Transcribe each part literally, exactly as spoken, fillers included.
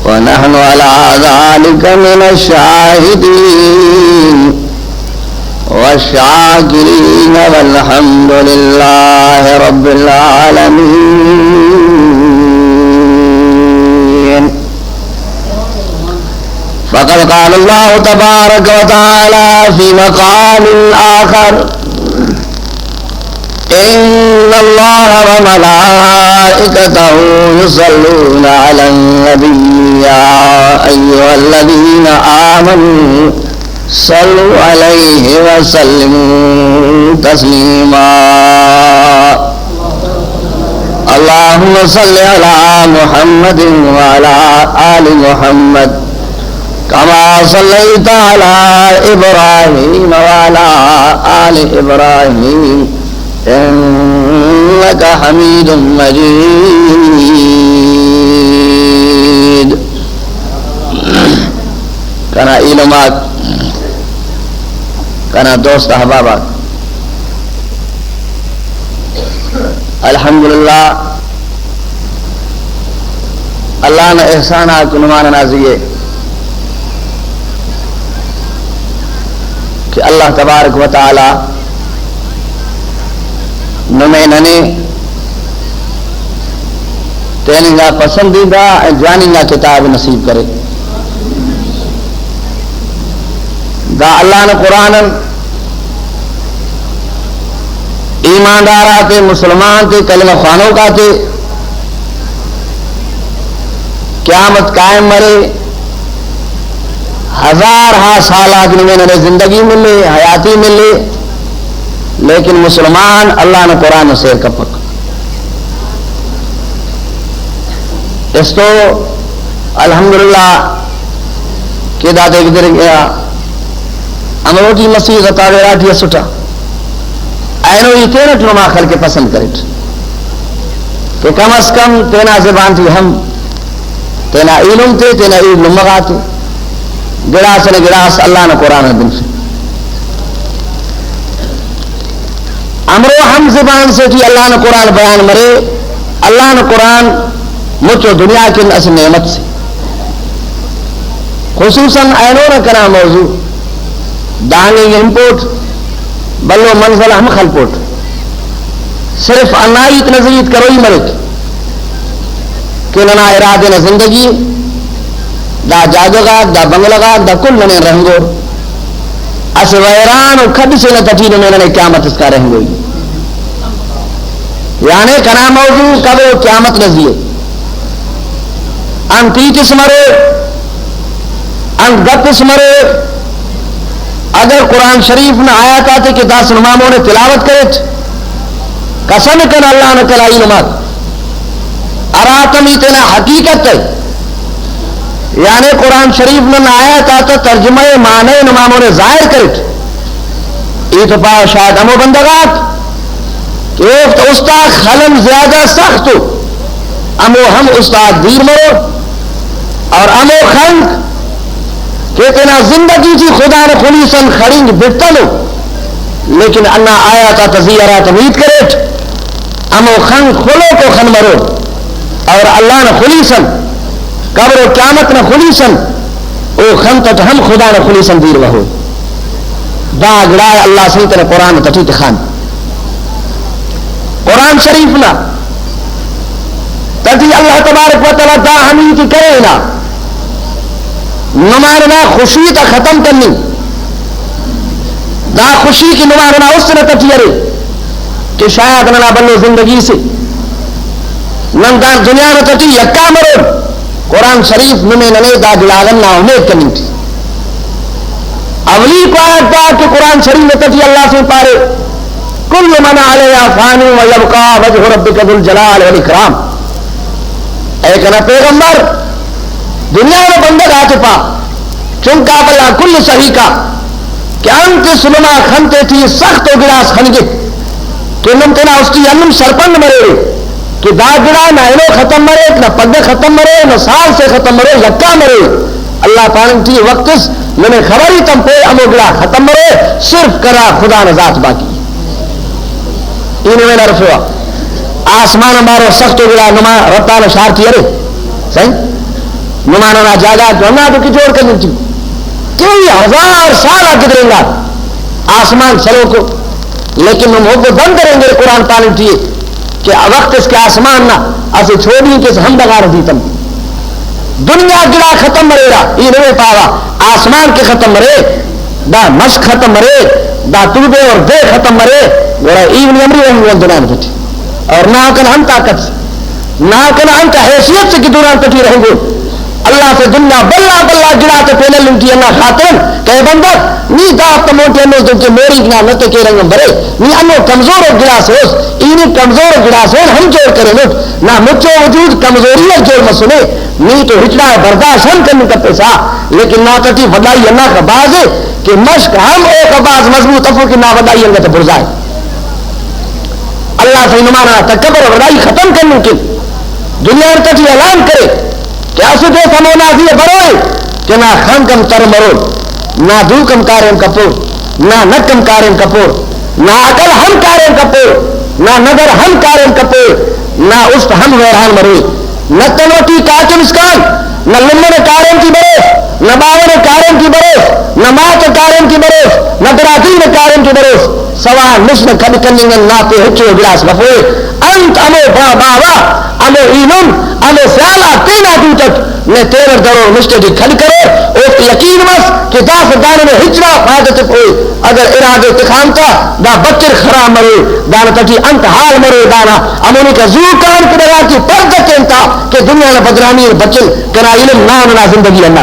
ونحن على ذلك من الشاهدين والشاكرين والحمد لله رب العالمين. فقد قال الله تبارك وتعالى في مقام آخر: إن الله وملائكته يصلون على النبي، يا أيها الذين آمنوا صلوا عليه وسلموا تسليما. اللهم صل على محمد وعلى آل محمد كما صليت على إبراهيم وعلى آل إبراهيم إنك حميد مجيد. کنا ایلم آک، کنا دوست احباب آک، الحمدللہ، اللہ نا احسان آک نمان نا زیے کہ اللہ تبارک و تعالی نمے ننے تیننگا پسندیدہ جواننگا کتاب نصیب کرے۔ دا اللہ نا قرآن ان ایماندار آتے، مسلمان تے، کلمہ خوانوک آتے قیامت قائم مرے، ہزار ہا سال آک نمے ننے زندگی ملے، حیاتی ملے، لیکن مسلمان اللہ نا قرآن نا سیر کپک۔ استو الحمدللہ کہ دادے گدرے گیا، امروٹی مسیت آ ویراٹی اسٹا، اینو ای تینٹ نما خلق پسند کریٹ کہ کم از کم تینا زبان ٹی ہم تینا ایلم تے، تینا ایلم غاتے گڑاس نے گڑاس اللہ نا قرآن نا بنفے۔ امرو ہم زبان سے ٹی اللہ نا قرآن بیان مرے۔ اللہ نا قرآن مچو دنیا کن اسہ نعمت سے، خصوصاً اینو نا کنا موضوع دانگے ہنپوٹ، بھلو منزل ہم خلپوٹ۔ صرف ہندا ہیت نا زی ہیت کروئی مریک کہ ننا ارادے نا زندگی، دا جاگہ غاک، دا بنگلہ غاک، دا کل ننے رہنگور۔ اسہ ویران و کھڈ سے نا تٹی نمے ننے قیامت اسکا رہنگوئی۔ یعنی کنا موضوع قبر و قیامت نا زی ءِ۔ انت ہیت اس مرے، انت گپ اس مرے۔ اگر قرآن شریف نا آیات آتے کہ داسہ نما مونے تلاوت کریٹ، قسم کن اللہ نا کلائی نماک ہراتم ای تینا حقیقت ءِ، یعنی قرآن شریف نا آیات آتا ترجمہ معنی نما مونے ظاہر کریٹ، ای تو پاوہ شاید ہمو بندغ آک کہ اوفتا استاد خلم زیادہ سخت ءُ، ہمو ہم استاد دیر مرو، اور ہمو خنک کہ تینا زندگی ٹی خدا نا خلیسن خڑینک بٹنو، لیکن ہندا آیات آتا زی ہراتم ہیت کریٹ، ہمو خن خلوکو خن مرو، اور اللہ نا خلیسن، قبر و قیامت نا خلیسن، او خن تٹ ہم خدا نا خلیسن دیر وہو۔ دا گڑا اللہ سائیں تینا قرآن تٹی تخان۔ قرآن شریف نا تٹی اللہ تبارک و تعالیٰ دا ہم ہیت ءِ کرے نا، نما ننا خوشی تا ختم کننگ۔ دا خوشی کہ نما ننا است نا تٹی ارے کہ شاید ننا بھلو زندگی سے نن دا دنیا نا تٹی یکا مرون، قرآن شریف نمے ننے دا گڑاغن نا امید کننگ ٹی۔ اولیکو آیت دا کہ قرآن شریف نا تٹی اللہ سے پارے، "کل من علیہا فان و یبقی وجہ ربک ذو الجلال والاکرام۔" اے کنا پیغمبر، دنیا نا بندغ آتے پا، چنکا بھلا کل سہیکا کہ انت اس نما خن تیٹی سخت و گڑاس خنگک کہ نم تینا استی ہندن سرپند مریرے کہ دا گڑا نہ اینو ختم مریک، نہ پگہ ختم مرے، نہ سال سے ختم مرے، یکا مرے۔ اللہ پاننگ ٹی وخت اس ننے خبر ہی تمپے ہمو گڑا ختم مرے، صرف کنا خدا نا ذات باقی۔ ای نمے نا رفوا آسمان امبارو سخت و گڑا نما رب تعالی شار ٹی ارے۔ صحیح؟ نمان انا جاگہ تو ہندا تو کہ جوڑ کننگ ٹی، کئی ہزار سال آ گدرینگا آسمان سلوکو، لیکن نم حب و دم درینگے۔ قرآن پاننگ ٹی کہ وخت اس کہ آسمان نا اسہ چھوڑی کس ہم ڈغار دیتم۔ دنیا گڑا ختم مریرہ، ای نمے پاوہ آسمان کہ ختم مرے، دا مشک ختم مرے، دا تودے اور دے ختم مرے، گڑا ای نی امری رہنگو دنیا نا تیٹی۔ اور نا کنا انت طاقت، نا کنا انت حیثیت سے کہ دنیا نا تیٹی رہنگو۔ اللہ سے دنیا بھلا بھلا گڑا تے پینل انٹی انا خاطرن کہ اے بندغ، نی دا وخت مون ٹی ہنوس دن کہ موریک نا نت ءِ کیرنگ ہم برے، نی ہنو کمزور ءُ گڑاس اُس، ای نی کمزور ءُ گڑاس اون ہم جوڑ کرینٹ، نا مچو وجود کمزوری اٹ جوڑ مسنے، نی تو ہچڑا ءِ برداشت ہم کننگ کپیسا، لیکن نا تٹی وڈائی ہنداخہ بھاز ءِ کہ مشک ہم اوکا بھاز مضبوط افو کہ نا وڈائی انگا تہ بڑزائے۔ اللہ سائیں نمان آ تکبر ءُ وڈائی ختم کننگ کن دنیا تٹی اعلان کرے کہ اسہ دے سمونا زی بروئے کہ نا خنک ہم تر مرو، نا دوک ہم کاریم کپو، نا نک ہم کاریم کپو، نا عقل ہم کاریم کپو، نا نظر ہم کاریم کپو، نا است ہم حیران مروئے۔ نہ تنوٹی کاٹم اسکان، نہ لمہ نا کاریم ٹی بروس، نہ باوہ نا کاریم ٹی بروس، نہ ماہ نا کاریم ٹی بروس، نہ برادری نا کاریم ٹی بروس۔ سوا مش نا کھڈ کننگ آن نا تے ہچو گڑاس مفوئے۔ انت ہمو با-، باوہ، ہمو ایلم، ہمو سیال آک تینا دوتک نے تینٹ درور، مش تیٹی کھڈ کرور، اوفتے یقین مس کہ داسہ دانا نے ہچڑا فائدہ تفوئے۔ اگر ارادے تخانتا دا بکر خراب مروئے، دانا تٹی انت حال مروئے دانا۔ ہمونی کا زو کان کہ ڈغار ٹی پردہ کین تا کہ دنیا نا بدنامی بچن، کنا ایلم نا ننا زندگی انا۔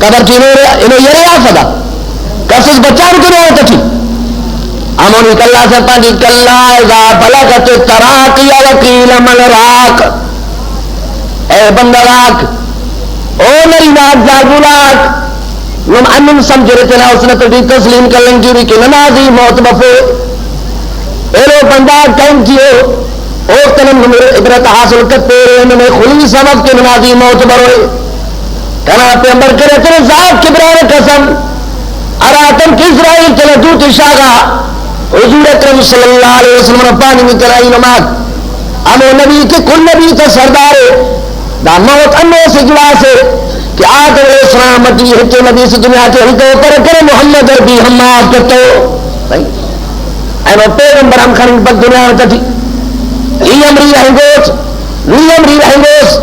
قبر ٹی ہنو، ہنو یرے آفدا۔ کسس بچان کنے آ تٹی۔ ہمونی کلا سے پانچ کلا اذا بلغت التراقی وقیل من راق۔ اے بندغ آک، او نرینہ آک، زالبول آک، نم انم سمجھرے تینا حسن تٹی تسلیم کننگ ٹی بھی کہ ننا زی موت بفو۔ ایلو بندغ آک کہن ٹی او، اوفتن ہم نمے عبرت حاصل کتیرے، نمے خلیس ہم اف کہ ننا زی موت بروئے۔ کنا پیغمبر کرے تیرے ذات کبران قسم، ہراتم کہ اسرائیل تینا دوتے شاغا، حضور اکرم صلی اللہ علیہ وسلم نا پاننگ کرائی نماز۔ ہمو نبی کہ کل نبی تا سردارے، دا موت انو اسہ گڑاسے کہ آدم علیہ السلام ٹی ہچو نبی سے دنیا ٹی ہلتو پر کرے محمد عربی ہم معاف کتو۔ صحیح؟ اینو پیغمبر ہم خننگ بس دنیا نا تٹی۔ ای امری رہینگوٹ، نی امری رہینگوس،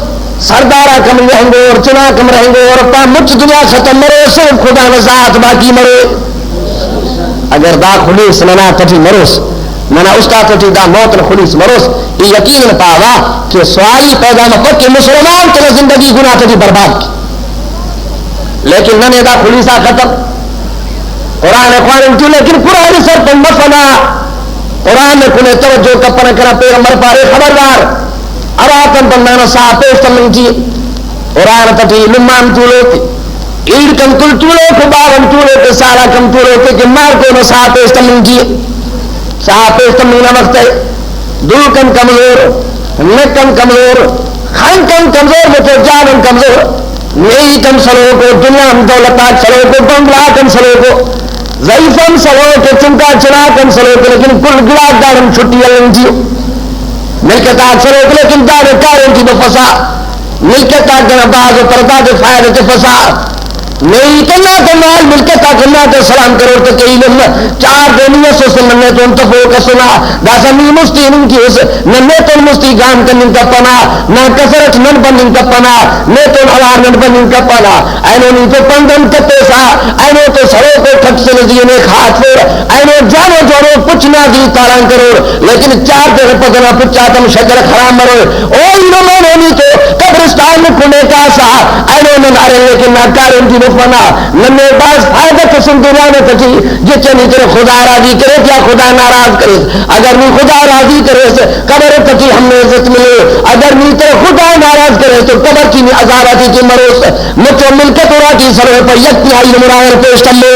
سردار آک امری رہینگور، چناک ہم رہینگور، پا مچ دنیا ختم مرو، صرف خدا نا ذات باقی مرو۔ اگر دا خلیس ننا تٹی مروس، ننا استاد تٹی دا موت نا خلیس مروس، ای یقین پاوا کہ سوالی پیدا مفک کہ مسلمان تینا زندگی گناہ تٹی برباد کے۔ لیکن ننے دا خلیسا ختم۔ قرآن ءِ خواننگ تو، لیکن قرآن ءِ سرپند مفنا۔ قرآن نا کنے توجہ کپنہ، کنا پیغمبر پارے خبردار، ہراتم بندغ نا ساہ پیش تمنگ ٹی، قرآن تٹی لمہ ہم تولوک، ایڑک ہم تول تولوک، باوہ ہم تولوک، سالاک ہم تولوک کہ مار کو نا ساہ پیش تمنگ ٹی۔ ساہ پیش تمنگ نا وخت ءِ، دوک ہم کمزور، نک ہم کمزور، خنک ہم کمزور، مچو جان ہم کمزور۔ میت ہم سلوکو، دنیا ہم دولت آک سلوکو، بنگلہ آک ہم سلوکو، ضعیف ہم سلوکو، چنکا چناک ہم سلوکو، لیکن کل گڑاک داڑان چھٹی ہلنگ ٹی۔ ملکت آک سلوکو، لیکن داڑے کاریم ٹی بفسا۔ ملکت آک کنا بھاز و پردہ تے فائدہ تفسا۔ میت انا تو مال ملکت آک انا تو سلام کرور تہ کہیل ام۔ چار دے نی اسس ننے تون تفوک اسنا۔ داسہ نی مستی ہننگ ٹی اس، ننے تون مستی گام کننگ کپنا، نا کسر اٹ نن بننگ کپنا، نے تون اوار نن بننگ کپنا۔ اینو نی تو پند ہم کپیسا، اینو تو سروکو کھٹ سے نزی نے خاک سے، اینو جانو جانو پچ نا دی تالان کرور، لیکن چار دے پدنا پچ آتم شکر خراب مرو۔ او اینو مینو نی تو قبرستان کنڈے کاسا، اینو نن ارے لیکن نا کاریم دی نفنا، ننے باز فائدہ تسن دنیا نا تٹی۔ جچہ نی تیرے خدا راضی کریس یا خدا ناراض کریس۔ اگر نی خدا راضی کریس، قبر تٹی ہم نے عزت ملے۔ اگر نی تیرے خدا ناراض کریس تو قبر ٹی نی عذاب آتے ٹی مروس۔ مچو ملکت اراٹی سلوہ پہ یک تہائی نمرہ پیش تمے۔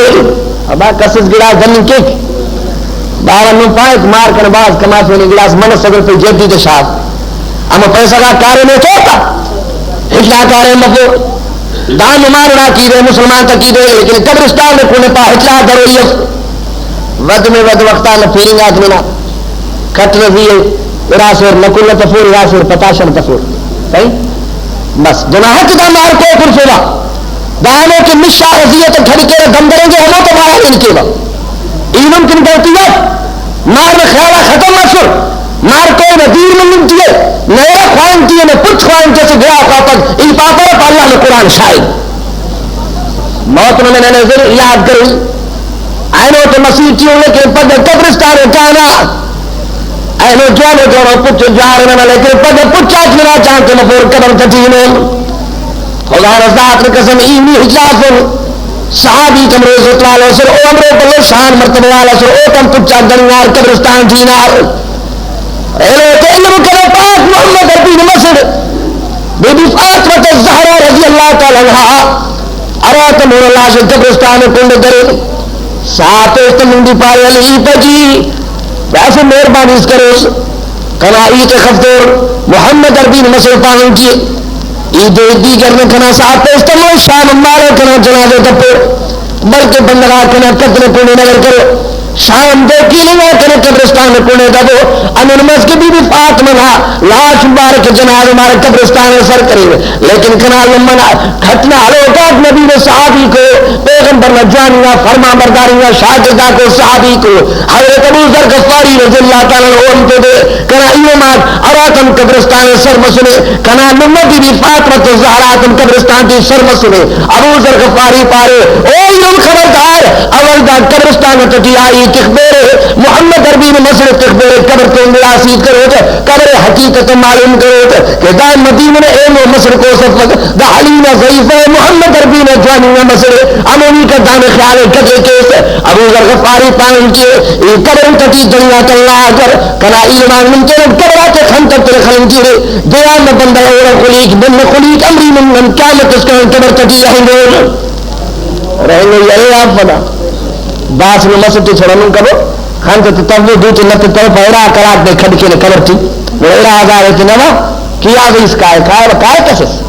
ابا کسس گڑاس دننگ کیک۔ باوہ نم پائک مار کنا باز کماسے نے گڑاس منہ صدر پہ جیب ٹی تہ شاغ۔ ہمو پیسہ غاک کاریم ءِ توتا، ہچ نا کاریم مفو۔ دا نمان نا عقیدہ ءِ، مسلمان تا عقیدہ ءِ، لیکن قبرستان نا کنڈ پا ہچ نا ضروری اف۔ ود میں ود وخت آن پیرنگ آک ننا کٹ رزی ءِ، ارا سیر نکل نا تفور، ارا سیر پتاشا نا تفور۔ صحیح؟ بس گناہ تے دا مار کوئی پر سوبا۔ دانو کہ مشا رضیت کھڑ کے دم دریں گے ہمو تو مارا دن کے با۔ ایمن کن غلطی ہے۔ مار میں خیالہ ختم مسر۔ مار کوئی نہ دیر من نمتی ہے۔ نہ ایرا خوان تی ہے، نہ پچ خوان تی ہے، گڑا خواپک۔ ای پاپا پا اللہ نے قرآن شاہد۔ موت میں نے نظر یاد کری۔ اینو تو مسیح ٹی ہوں لیکن پد قبرستان کانا۔ اینو جوانو جوانو پچ جوار نہ لیکن پد پچ آج منا چاہتے مفور قدم تٹینو۔ خدا نا ذات نا قسم ای نی اجلاس ان۔ صحابی کمرے زوت والا سر او امرو بلو شان مرتبہ والا سر او تم پچا گنوار قبرستان ٹی نار۔ اینو تو علم کرے پاک محمد عربی نے مسڑ۔ بی بی فاطمہ الزہرا رضی اللہ تعالی عنہا ارا تمور لاش قبرستان کنڈ درے۔ ساعت است منڈی پارے علی پجی۔ ویسے مہربانی اس کروس۔ کنا ای تخفتور محمد عربی نے مسڑ پاننگ کی۔ ای دے دیگر نے کنا ساعت است مو شام مارے کنا جنازہ تپو۔ بلکہ بندغا کنا قتل کونے نگر کرو۔ شام دے کیلنگا کنا قبرستان کونے دبو۔ امن مسجد بی بی فاطمہ نا لاش مبارک جنازہ مارا قبرستان سر کرے۔ لیکن کنا لمن کھٹنا ہلوکاک نبی نے صحابی کو، پیغمبر نا جوانی نا فرمان برداری نا شاگردا کو صحابی کو۔ حضرت ابو ذر غفاری رضی اللہ تعالی عنہ انت دے کنا ایماک اراتم قبرستان سر مسنے۔ کنا لمہ بی بی فاطمۃ الزہرا تم قبرستان ٹی سر مسنے۔ ابو ذر غفاری پارے، او ایلم خبردار، اول دا قبرستان تٹی آئی تخبیرے، محمد عربی نے مسڑ تخبیرے، قبر تون گڑاس ہیت کروٹ، قبر حقیقت معلوم کروٹ کہ دا مدینہ نے اے مو مسڑ کو سفک، دا علی نا ضعیفہ محمد عربی نا جوانی نا مسڑ، امونی کا دانے خیال کتے کیس۔ ابو ذر غفاری پاننگ کے، ای قبر تٹی دنیا تلا اگر کنا ایمان من تیرے قبر آتے خنتر تیرے خلنگ تیرے۔ دیوان نا بندغ اوڑا خلیک، نن خلیک، امری من نن قیامت اس کنن قبر تٹی رہنگون۔ رہنگو یرے آپ فدا۔ باس نو مسٹی چھوڑا من کبو۔ خنت تو تبو دوتی نت تو پیڑا کراک دے کھڈ کے قبر تی۔ نو ارا ہزار تے نوا کیا گئی اس کائے، کائے، کائے کسس۔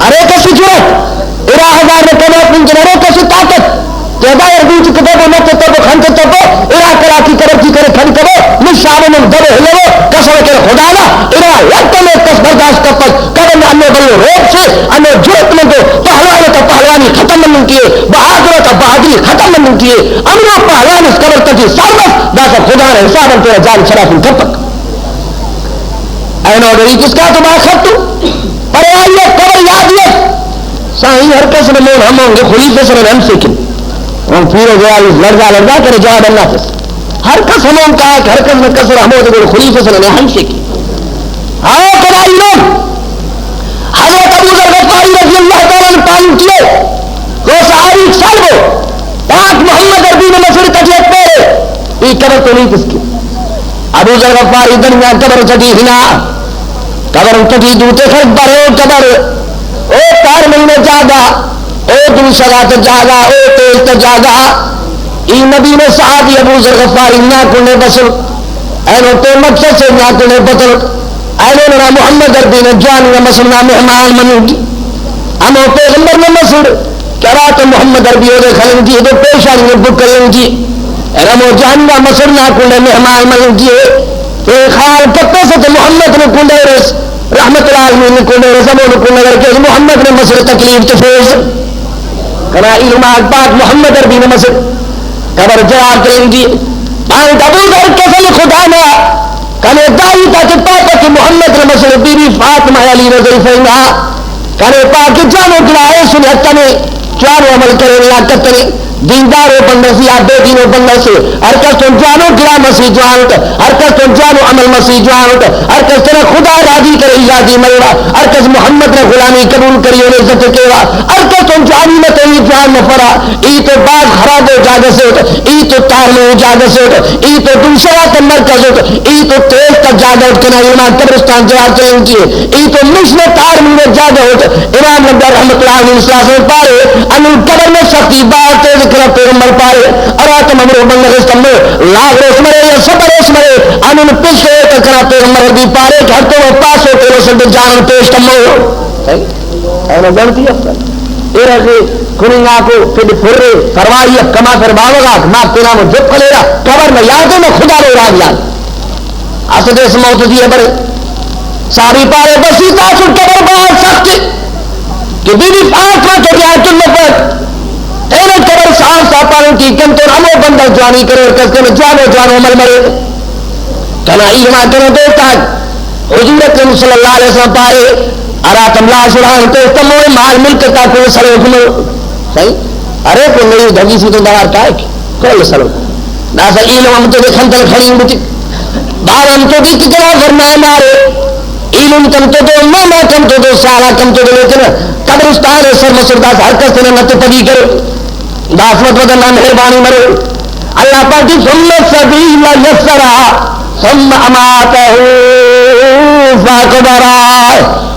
ارے کسی جرات۔ ارا ہزار نے کبو من کے ارے کسی طاقت۔ تیبا اردو چی کتبو نہ کتبو خن کتبو، ارا کراچی قبر چی کرے کھن کبو، نی شام من دبو ہلو، قسم کرے خدا نا، ارا لٹ میں کس برداشت کپک، قبر نا انو بلو روپ سے، انو جرت من تو پہلوان تا پہلوانی ختم من کیے، بہادر تا بہادری ختم من کیے، امرو پہلوان اس قبر تکی سر بس، داسا خدا نا حساب ان تیرا جان شرافن کپک۔ اینو اگر ای کس کا تو ما خط تو، پر آئی قبر یاد یہ، سائیں ہر کس نے مون ہم ہوں گے، خلیفہ سر ہم سے کن۔ ہم پورے گیا اس لڑزا لڑزا کرے جواب اللہ سے۔ ہر کس ہم ہوں کا، ہر کس نے کسر ہم ہوں گے، خلیفہ سر نے ہم سے کن۔ ہاں، کرائی لوگ۔ حضرت ابو ذر غفاری رضی اللہ تعالیٰ عنہ پالن کیے۔ وہ صحابی سر وہ۔ پاک محمد عربی نے مسجد تک یک پیرے۔ ای قبر تو نہیں کس کی۔ ابو ذر غفاری دنیا قبر چٹی ہنا۔ قبر تٹی دو تخک برو قبر، او تار مہینہ جاگہ، او دو شغا تا جاگہ، او تیل تا جاگہ۔ ای نبی نے صحابی ابو ذر غفاری نا کنے بسل۔ اینو تے مقصد سے نا کنے بطل۔ اینو نا محمد عربی نے جوانی نا مسل نا مہمان مننگ۔ ہمو پیغمبر نا مسل۔ کہ ہراتم محمد عربی اودے خلنگ جی، اودے پیشانی نے بک خلنگ جی۔ رمو جہانی نا مسڑ نا کنڈ مہمان ملنگ جی۔ تے خیال کپیسہ تو محمد نے کنڈ ارس، رحمت العالمین نے کنڈ ارس، ہمو نے کنڈ اگر کہ محمد نے مسڑ تکلیف تفوس۔ کنا علم آک پاک محمد عربی نے مسڑ قبر جواب خلنگ جی۔ پانک ابو ذر قسم خدا نا، کنے دائی تا کہ پاپا کہ محمد نے مسڑ بی بی فاطمہ علی رضی اللہ عنہا۔ کنے پاک جوانو گڑا ایسن حق کنے، جوانو عمل کرے نا کتنے، دیندارو بندغ سے یا بے دینو بندغ سے، ہر کس تون جوانو گڑا مسیح جوان اٹ، ہر کس تون جوانو عمل مسیح جوان اٹ، ہر کس تینا خدا راضی کرے ای راضی مریوہ، ہر کس محمد نا غلامی قبول کری اونا عزت کیوہ، ہر کس تون جوانی متوی جوان مفرہ، ای تو باز خرابو جاگہ سے اٹ، ای تو تارمو جاگہ سے اٹ، ای تو دوسرا تا مرکز اٹ، ای تو تیل تا جاگہ اٹ کنا ایمان قبرستان جواب چلنگ کیے۔ ای تو مش نا تار مینہ جاگہ اٹ۔ امام لمبیا رحمت اللہ علیہ السلام پارے، انو قبر نا سختی بار تیز کرا پیغمبر پارے، ارا تم امرو بندغ اس تمو، لاغ روس مرے یا صبر روس مرے، انو پش ہوئے تو کرا پیغمبر بھی پارے کہ ہر تو پاس ہو تیرو سب جان پیش تمو۔ اینو گنتی افضل۔ ایرا کہ کننگاکو پھر پھرے، فروائی اف کما پھر باوگاک، ما تینا مو جپ خلیرا، قبر نا یاد ہے، نا خدا رو راج یاد۔ اسہ دے اس موت دی برے۔ صحابی پارے، بس ای تاسو قبر بار سخت ءِ۔ بی بی فاطمہ تیٹی آ تمپک۔ اینو قبر صاف صاف پاننگ کہ کنتون ہمو بندغ جوانی کریر، کس کن جوانو جوانو عمل مریر۔ کنا ایلم آک کنا دوست آک، حضور اکرم صلی اللہ علیہ وسلم پارے، ہراتم لاش اڑان تو تمو مال ملک تا کل سلوک مو۔ صحیح؟ ارے تو نئی دھگی سی تو دوار کائے کل سلوک۔ داسا ایلم ہم تو دے خنتل کھڑی بٹی۔ بار ہم تو دے کہ کنا ورنا مارے۔ ایلم کم تو دو، ماما کم تو دو، سارا کم تو دو، لیکن قبرستان سر مسر داس ہر کس تینا نت پدی کرے۔ داس مت ودن نا مہربانی مرے۔ اللہ پاک دی ثم السبیل یسرہ ثم اماتہ فاقبرہ۔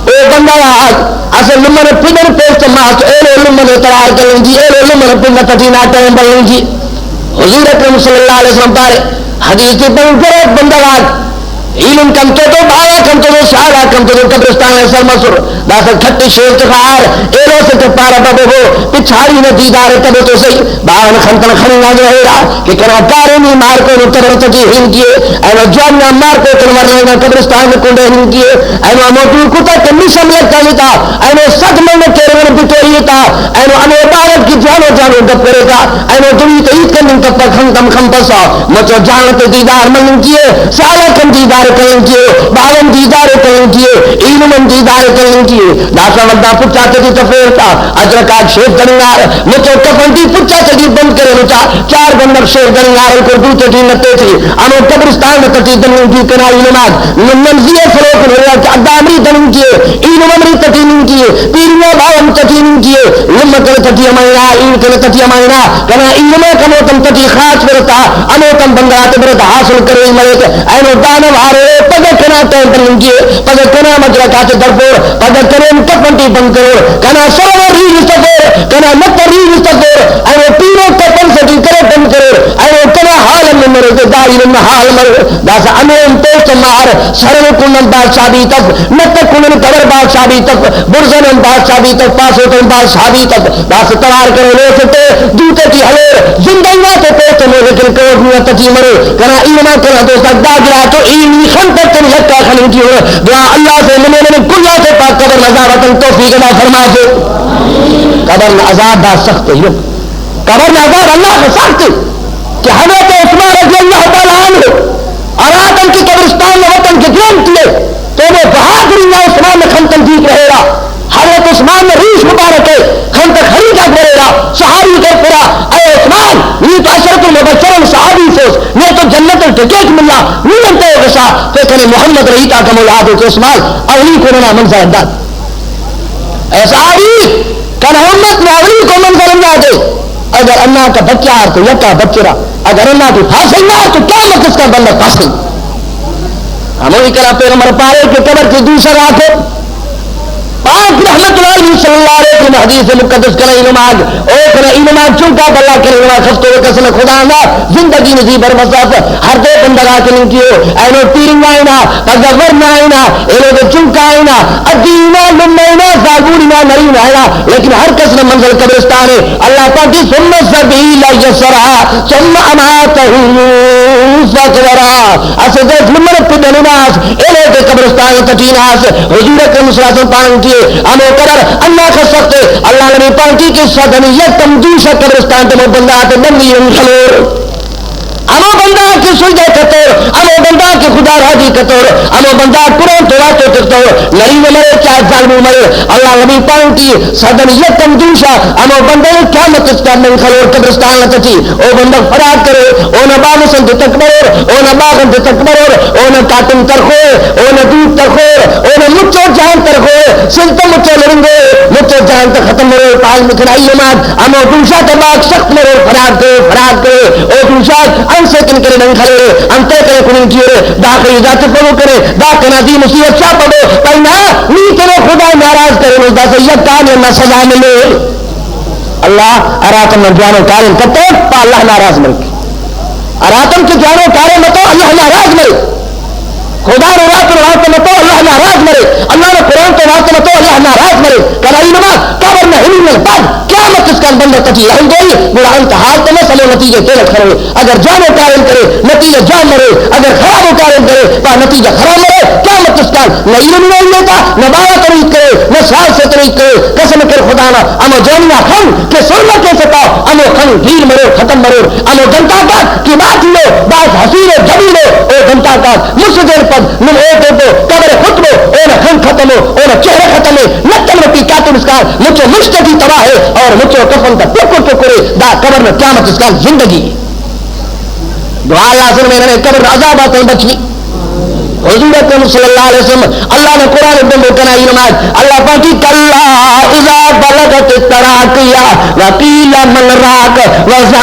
او بندغ آک اسہ لمہ نا پن ئنا پیش تماس تو ایلو لمہ نا ترار کننگ جی، ایلو لمہ نا پن نا تٹی نا ٹائم بننگ جی۔ حضور اکرم صلی اللہ علیہ وسلم پارے، حدیث ٹی پنچ گروہ بندغ آک، ایلم کنتو تو، باوہ کنتو تو، سیال آک کنتو تو، قبرستان آ سر مسر۔ داسہ کھٹی شیف تخار، ایلو سے کہ پارہ ببو، پچھاڑی نا دیدار تبو تو سہی، باوہ نا خن تن خننگا جو ہیرا، کہ کنا کارے نی مارکو نو قبر تٹی ہنگ کیے، اینو جوان نا مارکو تن ورنہ نا قبرستان نا کنڈے ہنگ کیے، اینو ہمو دو کتا کہ نی شملک تا، اینو سد منہ کیرہ بٹوئی تا، اینو ہمو عبادت کی جوانو جوانو گپ کرے تا، اینو دوی تے ہیت کننگ کپک، ہندن خنپسہ، مچو جان تے دیدار مننگ کیے، سیال آک ہم دیدار کننگ کیے، باوہ ہم دیدار کننگ کیے، ایلم ہم دیدار کننگ کیے۔ داسہ ولدا پچ آتے ٹی تفیر تا، ادرک آک شیف دننگار، مچو کفن ٹی پچ آتے ٹی بند کرینو تا، چار بندغ شیف دننگار ہلکر دو تے ٹی نتے ٹی، ہمو قبرستان نا تٹی دننگ دی کنا ایلم آک، نن نن زی ئے سلوک ہریا کہ اگہ امری دننگ کیے، ایلم امری تٹی ننگ کیے، پیرنگا باوہ ہم تٹی ننگ کیے، لمہ کنے تٹی امائنا، ایل کنے تٹی امائنا، کنا ایلم آک ہموتم تٹی خاص برتا، ہموتم بندغاتے برتا حاصل کروئی مریک۔ اینو دانو ہارے، پگہ کنا ٹائم پر ننگ کیے، پگہ کنا مدرکاتے درپور، پگہ کنے کفن ٹی بند کرور، کنا سر ریل تفور، کنا نت ریل تفور، اینو پیرو کفن سے ٹی کرے بند کرور، اینو کنا حال ہم مرے، دا ایلم نا حال مرے۔ داسہ ہمو ہم پیش تمار، سر ئنا کنڈ آن بادشاہ بیتک، نت ئنا کنڈ آن قبر بادشاہ بیتک، بڑزن آن بادشاہ بیتک، پاسوت آن بادشاہ بیتک۔ داسہ توار کرینو اسٹ ءِ، دوتے ٹی ہلیر، زندہ ئی نا تے پیش تمو، لیکن قبر نا تہٹی مرے۔ کنا ایلم آک، کنا دوستاک، دا گڑا تو ای نی خن تک تینے یکا خننگ ٹی ہُرے۔ دعا اللہ سے نمے نمے کل آتے پاک قبر نا عذاب آتن توفیق عطا فرماسے۔ قبر نا عذاب دا سخت ءِ۔ قبر نا عذاب اللہ کا سخت ءِ کہ حضرت عثمان رضی اللہ تعالی عنہ ہراتم کہ قبرستان نا وطن کہ گرنتی ءِ تو وہ بہادری نا عثمان نا خن تن دیک رہیرا۔ حضرت عثمان نا ریش مبارک ءِ خن تن خننگ آک بریرا۔ صحابی کر پورا، اے عثمان، نی تو عشرۃ المبشرین صحابی سوس، نے تو جنت ٹکٹ ملا، نی انتئے گسا، تے کنے محمد رہی تا کم اولاد ءِ۔ کہ عثمان، اولیکو ننا منزل انداد۔ اے صحابی، کنا امت نا اولیکو منزل انداد ءِ۔ اگر انا کا بچار تو یکا بچرا، اگر انا تو پاسنگار تو قیامت اسکان بندغ پاسنگ۔ ہمو ہی کنا پیغمبر پارے کہ قبر تے دوسہ غاتے۔ پاک رحمت اللہ علیہ صلی اللہ علیہ وسلم حدیث مقدس کنا ایلم آک، او کنا ایلم آک چنکا بھلا کنا ایلم آک خفتو کس نا خدا نا زندگی نصیب بر مساف۔ ہر دے بندغ آ کننگ کیو، اینو پیرنگا ہنا، پگہ ورنا ہنا، ایلو دے چنکا ہنا، ادی ہنا، لمہ ہنا، زالبوڑی نا، نرینہ ہنا، لیکن ہر کس نا منزل قبرستان ءِ۔ اللہ پاک دی ثم السبیل یسرہ ثم اماتہ فاقبرہ۔ اسہ دے اس لمہ نا پن ہناس، ایلو دے قبرستان تٹی ہناس۔ حضور اکرم صلی اللہ علیہ وسلم پاننگ ٹی ہمو قبر ہنداخہ سخت ءِ۔ اللہ نبی پاننگ ٹی کہ صدن یک ہم دوشہ قبرستان تے مو بندغ آتے ننگی ہم خلور۔ ہمو بندغ آک کہ سجدہ کتور، ہمو بندغ آک کہ خدا راضی کتور، ہمو بندغ آک قرآن تلاوت و تختور، نرینہ مرے چاہے زالبو مرے، اللہ نبی پاننگ ٹی صدن یک ہم دوشہ ہمو بندغ قیامت اسکان نن خلور قبرستان نا تہٹی۔ او بندغ فراق کرے، اونا بام اس انت تک برور، اونا باغ انت تک برور، اونا کاٹم ترخوئے، اونا دود ترخوئے، اونا مچو جان ترخوئے، سل تہ مچو لڑنگوئے، مچو جان تہ ختم مرور، پال مکھنا ایلم آک، ہمو دوشہ تا باغ سخت مرور، فراق کرے، فراق کرے، او دوشہ آک انت سے کن کرے نن خلورے، انتئے کرے کننگ ٹی ارے، داخہ ای دا تفبو کرے، دا کنا زی مصیبت شاپبو، پائے نا، نی تینے خدا ناراض کرینس، داسہ یکا نے ہندا سزا ملے۔ اللہ ہراتم نن جوانو کاریم کتون پا اللہ ناراض مریک۔ ہراتم کہ جوانو کاریم متو اللہ ناراض مریک۔ خدا نا راہ تون واسطہ متو اللہ ناراض مریک۔ اللہ نا قرآن تون واسطہ متو اللہ ناراض مریک۔ کنا ایلم آک قبر نا ہننگ نا بعد قیامت اسکا بندغ تیٹی رحم دوئی، گڑا انت حال تمس ہمو نتیجہ تینٹ خنوے۔ اگر جوانو کاریم کرے، نتیجہ جوان مرے، اگر خرابو کاریم کرے، پا نتیجہ خراب مرے۔ قیامت اسکان نہ ایلو نمو ایلو تا، نہ باوہ ترویت کرے، نہ سوال سے ترویت کرے۔ قسم کر خدا نا، ہمو جوانی نا خن کہ سرمہ کیسہ تا، ہمو خن ہیل مرور، ختم مرور۔ ہمو گھنٹہ غاک کہ بھاز ہیلو، بھاز حسین و جمیل او، او گھنٹہ غاک مسہ دیر پد نم او تو تو قبر خطبو، اونا خن ختم او، اونا چہرہ ختم اے، نتن وٹی کاتم اسکان مچو مشت ٹی تباہ اے اور مچو کفن تا ٹکر ٹکر اے، دا قبر نا قیامت اسکان زندگی اے۔ دعا لازم اے ننے قبر نا عذاب آتون بچوی۔ حضور اکرم صلی اللہ علیہ وسلم، اللہ نا قرآن بمبو کنا اینو مات، اللہ پاک کی کلا اذا بلغت التراقی وقیل من راق وزا